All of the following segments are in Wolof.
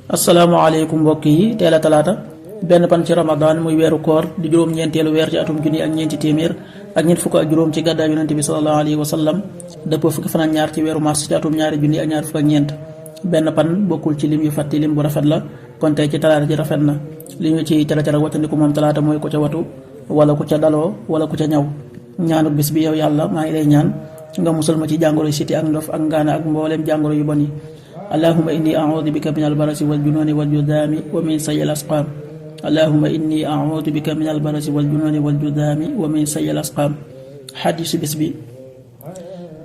asalaamaaleykum mbokk yi teel a talaata benn pan ci ramadan muy weeru koor di juróom-ñeenteelu weer ci atum junni ak ñeenti téeméer ak ñeent fukk ak juróom ci gàddaay yonente bi sallallahu alayhi wa sallam dëppoo fukki fan ak ñaar ci weeru mars ci atum ñaari junni ak ñaar fukk ak ñeent. benn pan bokkul ci lim yu fàtti lim bu rafet la kon tey ci talaata ji rafet na li ñu ci tere wattandiku moom talaata mooy ku ca watu wala ku ca daloo wala ku ca ñaw. ñaanu bis bi yow yàlla maa ngi lay ñaan nga musal ma ci jàngoro yu siti ak ndof ak ngaana ak mbooleem jàngoro yu bon yi. allahumma inni a'udhu bika min albarasi wal jununi wal judami wa min sayyi al asqam. allahumma inni a'udhu bika min albarasi wal jununi wal judami wa min sayyi al asqam. xadiisu bis bi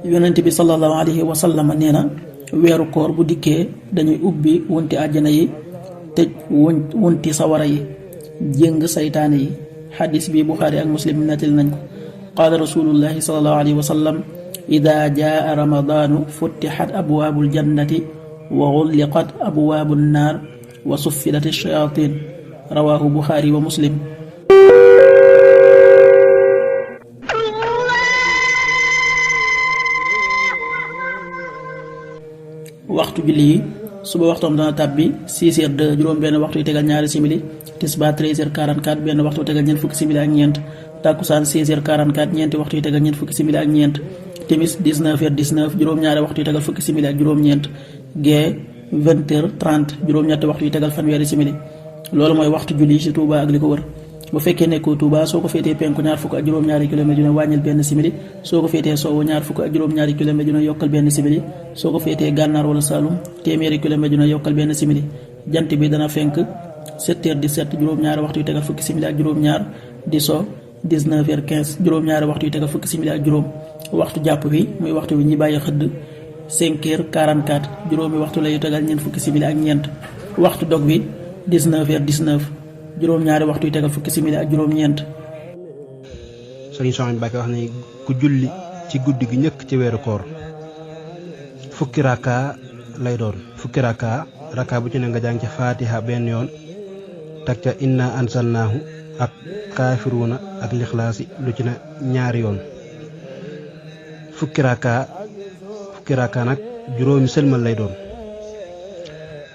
yonent bi sallallahu alayhi wa sallam nee na weeru koor bu dikkee dañuy ubbi wunti àjjana yi tëj wunti sawara yi jéng saytaane yi. xadiis bi buxaari ak muslim nettali nañ ko. qaala rasulullahi sallallahu alayhi wa sallam ida jaa ramadaanu futtixat abwaabul jannati wa xulliqat abwaabu nnaar wa suffidat ash-shayaatiin rawaahu buxaari wa muslim. waxtu julli yi suba waxtoom dana tàbbi 6h02 juróom benn waxtu yu tegal ñaari simili, tisbaar 13h44 benn waxtu tegal ñeent fukki simili ak ñeent, takkusaan 16h44 ñeenti waxtu yu tegal ñeent fukki simili ak ñeent, timis 19h19 juróom-ñaari waxtu yu tegal fukki simili ak juróom-ñeent, gee 20h30 juróom-ñetti waxtu yu tegal fanweeri simili. loolu mooy waxtu julli ci Touba ak li ko wër. bu fekkee nekkoo Touba soo ko féetee penku ñaar fukk ak juróom-ñaari kilomètre dina wàññil benn simili, soo ko féetee sowwu ñaar fukk ak juróom-ñaari kilomètre dina yokkal benn simili, soo ko féetee gànnaar wala Saalum téeméeri kilomètre dina yokkal benn simili. jant bi dana fenk 7h17 juróom-ñaari waxtu yu tegal fukki simili ak juróom-ñaar, di so 19h15 juróom-ñaari waxtu yu tegal fukki simili ak juróom. waxtu jàpp bi muy waxtu wi ñi bàyyi xëdd 5h44 juróomi waxtu lay tegal ñeent fukki simili ak ñeent. waxtu dog bi 19h19 juróom-ñaari waxtu yu tegal fukki simili ak juróom-ñeent. Sëriñ Soxna Mbacke wax ne ku julli ci guddi gi njëkk ci weeru koor fukki raka lay doon. fukki raka bu ci ne nga jàng ca Fatiha benn yoon teg ca inna ansalnaahu ak kaafiruuna ak lixlaasi lu ci ne ñaari yoon. fukki raka nag juróomi sëlmal lay doon.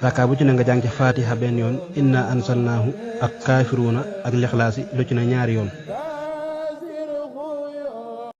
raka bu ci ne nga jàng ca Fatiha benn yoon inna ansalnaahu ak kaafiruuna ak lixlaasi lu ci ne ñaari yoon.